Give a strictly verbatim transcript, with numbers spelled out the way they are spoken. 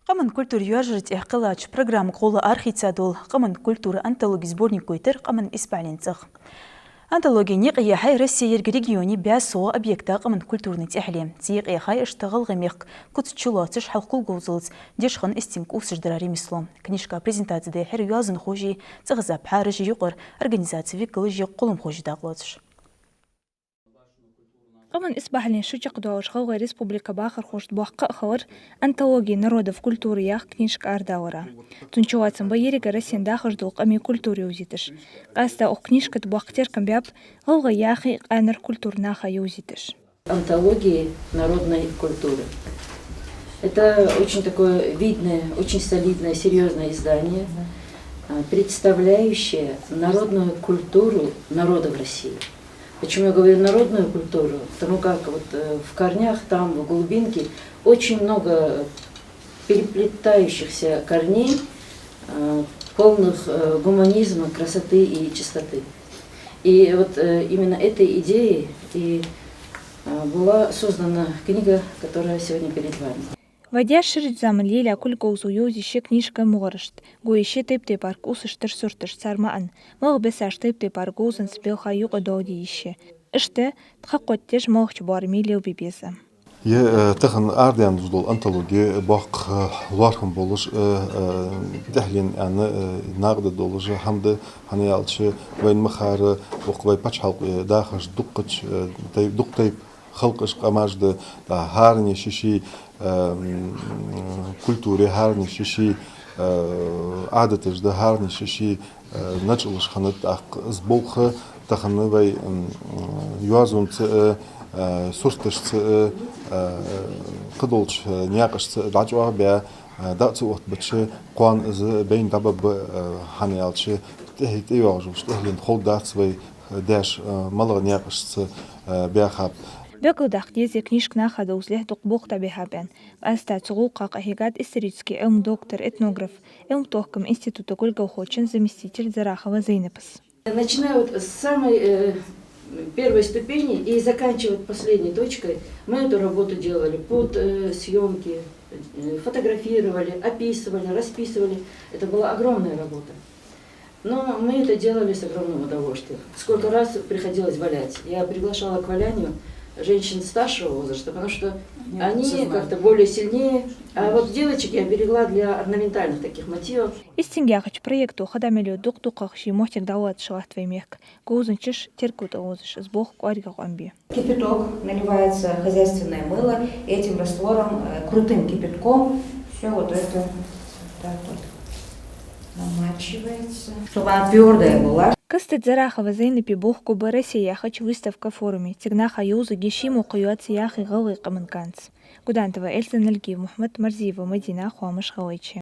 Къаман культура йоажара тӀехьа кхеллача программага гӀолла арахийца дола «Къаман культура» антологи-сборник гойтар Къаман исбахьален цӀагӀа. Антологе никъ яхьай Россе еррига регионе бӀаьсагӀа объекта къаман культурни тӀехьале. Цу юкъе яхьай иштта ГӀалгӀай мехка куц чулоацаш хьалха кулгалзалца дешхан истинг кхувсаш дара ремесло. Книжка презентаци дехьар йоазонхоши, цӀагӀа зӀамагӀаши, юкъара организаце викалаши кхолламхоши дакъа лоацаш. Къаман исбахьален шу чакхдоалаш ГӀалгӀай Республика бахархошта боккха а хилар «Антология народов культуры» яха книжка арадалара. Цун чулоацам ба еррига Россе дахаш дола къамий культура йовзийташ. Къаьстта укх книжка тӀа боккха теркам баьб гӀалгӀай яхи къаьнара культура наха йовзийташ. Антологии народной культуры. Это очень такое видное, очень солидное, серьёзное издание, а, представляющее народную культуру народов России. Почему я говорю народную культуру? Потому как вот, э, в корнях, там, в глубинке, очень много переплетающихся корней, э, полных, э, гуманизма, красоты и чистоты. И вот, э, именно этой идеей и, э, была создана книга, которая сегодня перед вами. Вай даьша ширача заман лелаяь кулг говзал йовзийт ши книжка мугӀарашта. Гой ши тайп-тайпара кхувсаш тара сурташ, цар маӀан, малагӀа бесаш тайп-тайпара говзанца белхай юкъе доаладе йиш я. Иштта тха кхоттадеш малагӀча боараме лелабе беза. Е, э, тахан арадаьнна дола антологи боккха, э, лоархӀам болаш, э, э, тӀехьленна, э, накъадаргдолаш хӀама да, хӀана аьлча вайна ма харра, укх вай паччахьалкхе дахаш дукхача, э, тай-, дукха тайпа халкъаш, къамаш да, да, хӀаране ший-ший, э, м, культура, хӀаране ший-ший, э, Ӏадаташ да, хӀаране ший-ший, э, начӀалаш хиннад. ТӀаккха из болх тахан вай, м, йоазонца а, э, сурташца а, э, кхыдолча наькъашца а дӀачӀоагӀбаь, э, дӀа ца оттабича, кхоана из байна дӀабаргба, э, хӀана аьлча тӀехье тӀайоагӀаш йолча тӀехьленна ховргдац вай, э, даьша, э, малагӀа наькъашца, э, баьхаб. Белгалдаккха деза, книжка наха довзалехь дукха болх дӀабихьаб аьнна. Къаьстта цу гӀулакха къахьийгад исторически Ӏилма доктор, этнограф, Ӏилма-тохкама института кулгалхочун заместитель Зарахова Зейнапас. Начиная вот с самой, э, первой ступени и заканчивая последней точкой, мы эту работу делали под, э, съёмки, э, фотографировали, описывали, расписывали. Это была огромная работа. Но мы это делали с огромным удовольствием. Сколько раз приходилось валять. Я приглашала к валянию женщин старшего возраста, потому что они как-то более сильнее. А вот девочек я берегла для орнаментальных таких мотивов. Истинг яхача проекто ха дӀа мел йода дукха-дукхагӀа ший моттиг дӀалоацаш латт вай мехка. Говзанчаш теркам тӀа ловзаш, из болх кӀоарга къоабе. Кипяток, наливается хозяйственное мыло, этим раствором, э, крутым кипятком всё вот это вот так вот намачивается, чтобы она твёрдая была. Кастет Зарахова Зейнапа болх губа «Россе» яхача выставка-форуме. Цига наха йовзаргья ший мукъа йоаца яхи гӀалгӀай къаман ганз. Гудантова Эльза, Нальгиев Мухьмад, Марзиева Мадина, «Хоамаш ГӀалгӀайче».